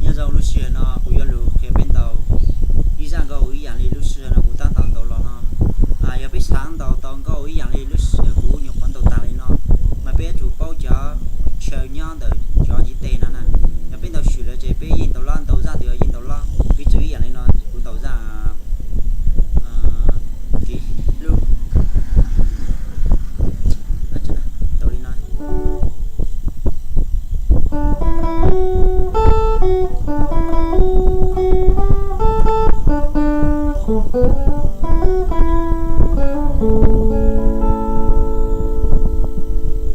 Nyob zoo, lub sij hawm no kuv yuav lug qhia peb ntaus ib zaj nkauj ib yam li lub sij hawm no kuv tab tom ntaus los no. Yog peb xav ntaus tau nkauj ib yam li lub sij hawm kuv nyuam qhuav ntaus tag li no, mas peb yuav tsum paub cov chaw nyob ntawm cov ntiv tes no na. Yog peb ntaus swm lawm ces peb yeej ntaus lab, ntaus zaj twg yeej ntaus lab. Piv txwv ib yam li no, kuv ntaus zaj kev hlub, ntaus li no.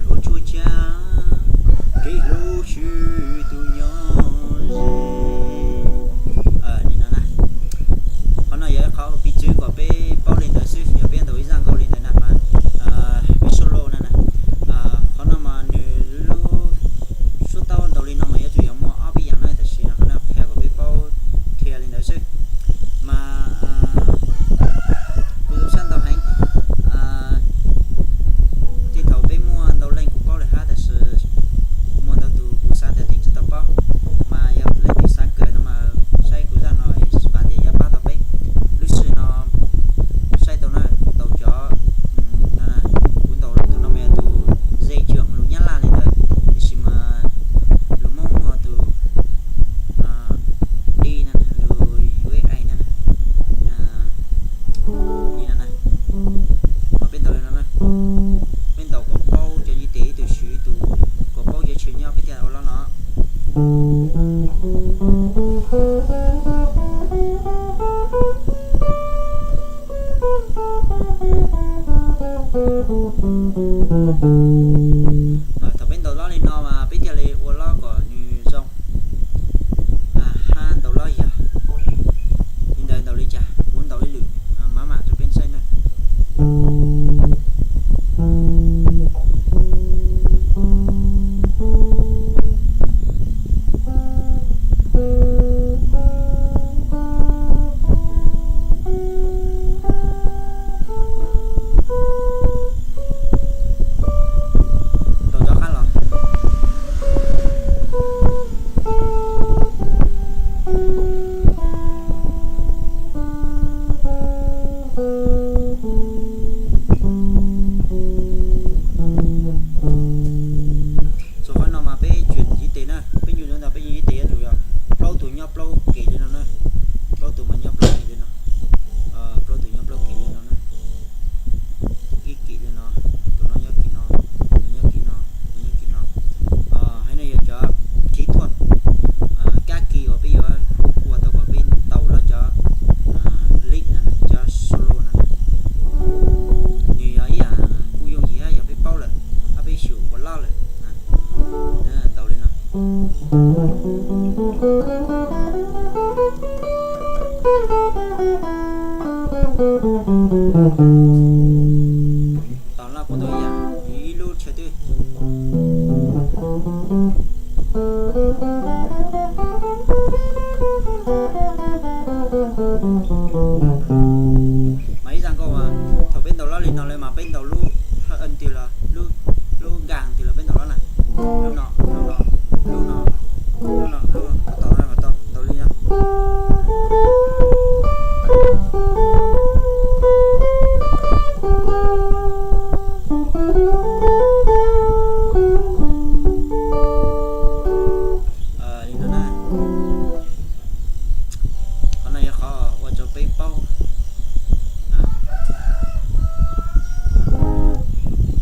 Hluas tshua tshia, kev hlub swb tus nyob ze. Li no na. Qhov no yog ib qho piv txwv kom peb paub li ntawd xwb, yog peb ntaus ib zaj nkauj li ntawd na mas peb solo na na. Qhov no mas nws lub suab taub ntaus li no mas yuav tsum yog muaj ob peb yam na, tab sis qhov no qhia kom peb paub qhia li ntawd xwb. Mas kuv zoo sab ntau heev. Tej thaum peb muaj ntau leej kuv paub lawm hab, tab sis muaj ntau tus kuv xav tias tseem tsis tau paub. Mas yog leej twg xav kawm no mas saib kuv zaj no vam tias yuav pab tau peb. Lub sij hawm no saib tau na, ntaus cov, kuv ntaus tus no mas yog tus ze cwm lus Nyab Laj li ntawd, tiam sis mas lus Hmoob muaj tus di no, lus U S A no. Li no na, mas peb ntaus li no na, peb ntaus kom paub cov ntiv tes ib tug swm ib tug, kom paub cov chaw nyob peb thiaj ua lab no. Thaum peb ntaus lab li no mas peb thiaj li ua lab kom nws zoo. Hab ntaus lab yog li ntawd ntaus li cas, kuv ntaus ib lwm maj mam rau peb saib na. Tau rov qab los. Txug qhov no mas peb tsuas ntiv tes na, peb nyuj ntawd peb nyuj ntiv tes yuav tsum yog plaub tug nyob plaub kem li no na, plaub tug mas nyob plaub kem li no, plaub tug nyob plaub kem li no na. Ib kem li no, tus no nyob kem no, tus no nyob kem no, tus no nyob kem no. Hab no yog cov kỹ thuật, kab kis uas peb yuav ua tau kom peb ntaus lab cov lick no, cov solo no. Nws yog ib yam kuj yooj yim, yog peb paub lawm, hab peb xyum ua lab lawm, ntaus li no. Tom no kuj ntau ib yam, ib lub chaw twg. Mas ib zaj nkauj mas thaum peb ntaus lab li no lawm mas peb ntaus lub hab ntws los, lub nkas ntws los peb ntaus lab na. Lub no, lub no, lub no, lub no, lub no, tom no, tom ntaus li no. Li no na. Qhov no yog qhov ua rau peb paub.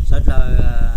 Sawv dlawg